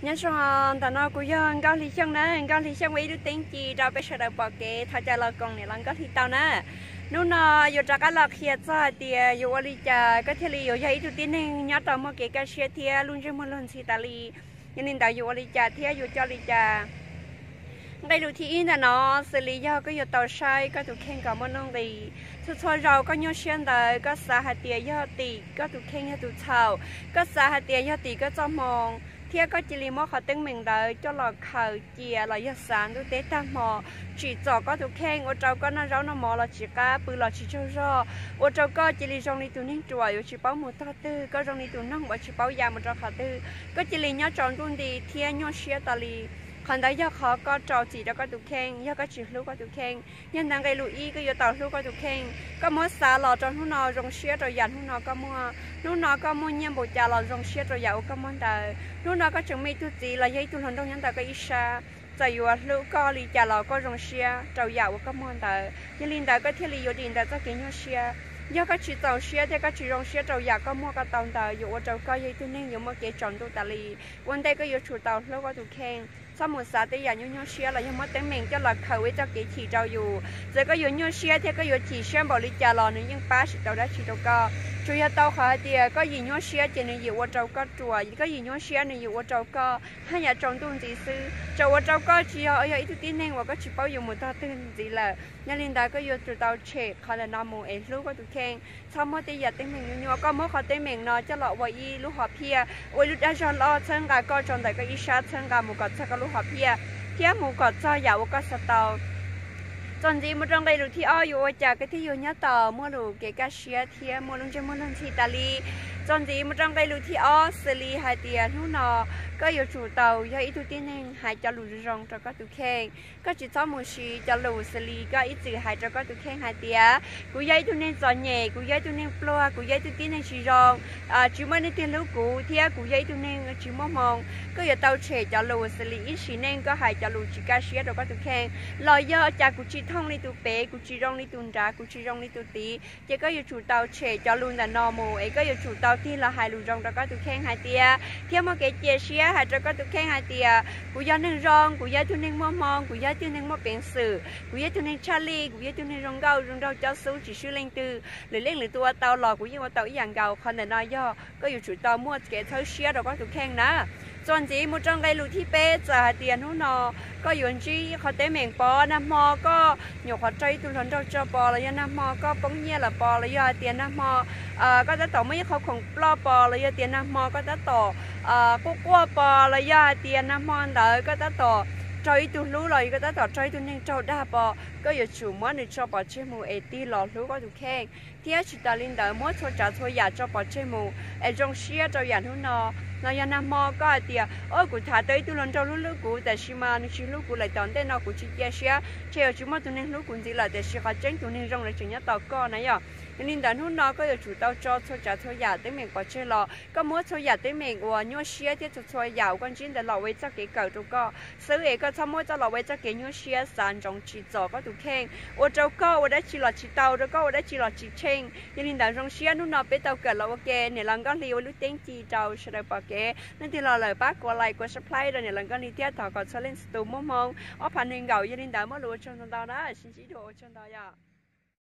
Nyob zoo, ntawm no kuv yog Nkauj Hli Xyooj na, Nkauj Hli Xyooj ua ib lub teeb ci rau peb sawv daws pom kev thov caw los koom niam laus Nkauj Hli tau na. Hnub no yuav rov qab los qhia txog hais tias yuav ua li cas koj thiaj li yuav yog ib tug tib neeg nyob rau muaj kev kaj siab thiab lub ntsej muag luag ntxhi tas li. Yog li ntawd yuav ua li cas thiab yuav coj li cas? Nqe lus thib ib ntawm no, xws li yog koj yuav tau saib koj tus kheej kom muaj nuj nqis. Txhua txhua zaus koj nyuaj siab ntawd koj xav hais tias yog tim koj tus kheej yog tus txhaum, koj xav hais tias yog tim koj txoj hmoo, thiab koj cia li muab qhov teeb meem ntawd coj los khaws cia los yog xav ntuj teb tag hmo, tsim txom koj tus kheej, ua rau koj noj zaub noj mov los tsis qab, pw los tsis tsaug zog, ua rau koj cia li zoo li tus neeg ruam yuav tsis paub mus tog twg, koj zoo li tus noog uas tsis paub ya mus rau qhov twg, koj cia li nyob tsaus ntuj nti thiab nyuaj siab tas li. Qhov ntawd yog qhov koj rau txim rau koj tus kheej, yog koj tsis hlub koj tus kheej. Yog ntawd nqe lus ib koj yuav tau hlub koj tus kheej. Koj muab xav los rau hnub no zoo siab rau yam hnub no koj muaj. Hnub no koj muaj nyiaj npaum cas los zoo siab rau yam uas koj muaj ntawd. Hnub no koj tseem muaj ib tug txiv los yog ib tug hluas nraug nyob ntawm koj ib sab, txawm yuav hlub koj li cas los koj zoo siab rau yam uas koj muaj ntawd. Yog li ntawd koj thiaj li yuav dim ntawm txoj kev nyuaj siab. Yog koj tsis txaus siab thiab koj tsis zoo siab rau yam koj muaj koj tau ntawd, yuav ua rau koj yog ib tug neeg yuav muaj kev tsaus ntuj tas li. Ua ntej koj yuav tsum tau hlub koj tus kheej. Txhob mus xav tej yam nyuaj nyuaj siab los yog muab teeb meem coj los khaws ua ib txoj kev chim rau yus. Txawm koj yuav nyuaj siab thiab koj yuav chim siab npaum li cas los nws yeej pab tsis tau dab tsi rau koj. Tsuas yog tau qhov hais tias koj yim nyuaj siab ces nws yim ua rau koj ruam, koj yim nyuaj siab nws yim ua rau koj haj yam tsaus ntuj ntxiv xwb, tsuas ua rau koj tsis yog, yog ib tug tib neeg uas koj tsis paub yuav mus tog twg ntxiv lawm. Yog li ntawd koj yuav tsum tau tshem qhov ntawm no mus es hlub koj tus kheej. Txhob muab tej yam teeb meem nyuaj nyuaj, koj muab qhov teeb meem no coj los ua ib lub hom phiaj, ua ib lub dag zog loj txhawb nqa koj rau ntawm koj ib sab, txhawb nqa mus kom txog koj lub hom phiaj, thiab mus kom txog yam uas koj xav tau. Txuas ntxiv mus rau nqe lus thib ob, yuav ua cas koj thiaj yuav nyob tau muaj lub kev kaj siab thiab muaj lub ntsej muag luag ntxhi tas li. Txuas ntxiv mus rau nqe lus thib ob, xws li hais tias hnub no koj yuav tsum tau yog ib tug tib neeg hais cov lus zoo zoo rau koj tus kheej. Koj tsis txhob mus siv cov lus xws li koj ib txwm hais rau koj tus kheej hais tias, kuv yog ib tug neeg txom nyem, kuv yog ib tug neeg pluag, kuv yog ib tug tib neeg tsis zoo, tsis muaj leej twg hlub kuv, thiab kuv yog ib tug neeg tsis muaj hmoo. Koj yuav tau tshem cov lus xws li ib sim neej koj hais cov lus tsis kaj siab rau koj tus kheej, los yog cas kuv tsis thooj li tus pem, kuv tsis zoo li tus nrad, kuv tsis zoo li tus tid, ces koj yuav tsum tau tshem cov lus ntawm no mus es koj yuav tsum tau tig los hais lus zoo rau koj tus kheej hais tias, thiab muaj kev cia siab hais rau koj tus kheej hais tias, kuv yog neeg zoo, kuv yog ib tug neeg muaj hmoo, kuv yog ib tug neeg muaj peev xwm, kuv yog ib tug neeg tshaj lij, kuv yog ib tug neeg zoo nkauj zoo nraug cob xub tsis swb leej twg, lwm leej lwm tus ua tau los kuv yeej ua tau ib yam nkaus. Qhov ntawm no yog koj yuav tsum tau muaj kev txhawb siab rau koj tus kheej na. Txuas ntxiv mus rau nqe lus thib peb, txawm hais tias hnub no koj yuav ntsib qhov teeb meem pom, nag hmo koj nyuam qhuav raug ib tug hluas nraug tso pom, los yog nag hmo koj poob nyiaj lawm pom, los yog hais tias nag hmo koj tab tom muaj ib qho khoom ploj pom, los yog tias nag hmo koj tab tom quaj quaj pom, los yog hais tias nag hmo ntawd koj tab tom raug ib tug hlub los yog koj tab tom raug ib tug neeg raug dag pom, koj yuav tsum muab nws tso pov tseg mus es tig los hlub koj tus kheej. Thiab tsis tas li ntawd, muab txhua tsav txhua yam tso pov tseg mus es zoo siab rau yam hnub no. Los yog nag hmo koj hais tias, o, kuv tham tau ib tug hluas nraug hlub hlub kuv, tab sis mas nws tsis hlub kuv lawm, tom ntej no kuv tsis cia siab, ntshe yuav tsis muaj tus neeg hlub kuv ntxiv lawm, tiam sis qhov tseeb tus neeg zoo lawv tseem nyob tos koj na yom. Yog li ntawd hnub no koj yuav tsum tau tso txhua tsav txhua yam teeb meem pov tseg los koj muab txhua yam teeb meem uas nyuaj siab thiab txhua txhua yam uas koj ntsib ntawd los ua ib txoj kev kawm rau koj xwb es koj txhob muab coj los ua ib txoj kev nyuaj siab xav ntsoov tsim txom koj tus kheej, ua rau koj ua dab tsi los tsis tau, rau koj ua dab tsi los tsis tsheej. Yog li ntawd zoo siab hnub no peb tau kawm los ua ke, niam laus Nkauj Hli ua lub teeb ci rau sawv daws pom kev. Leej twg los lawm pab kuv like, kuv subscribe rau niam laus Nkauj Hli thiab thov kom txhua leej txhua tus muaj hmoo ob phav nees nkaum. Yog li ntawd muaj lus ua tsaug ntau ntau na, sib ntsib dua, ua tsaug ntau yom.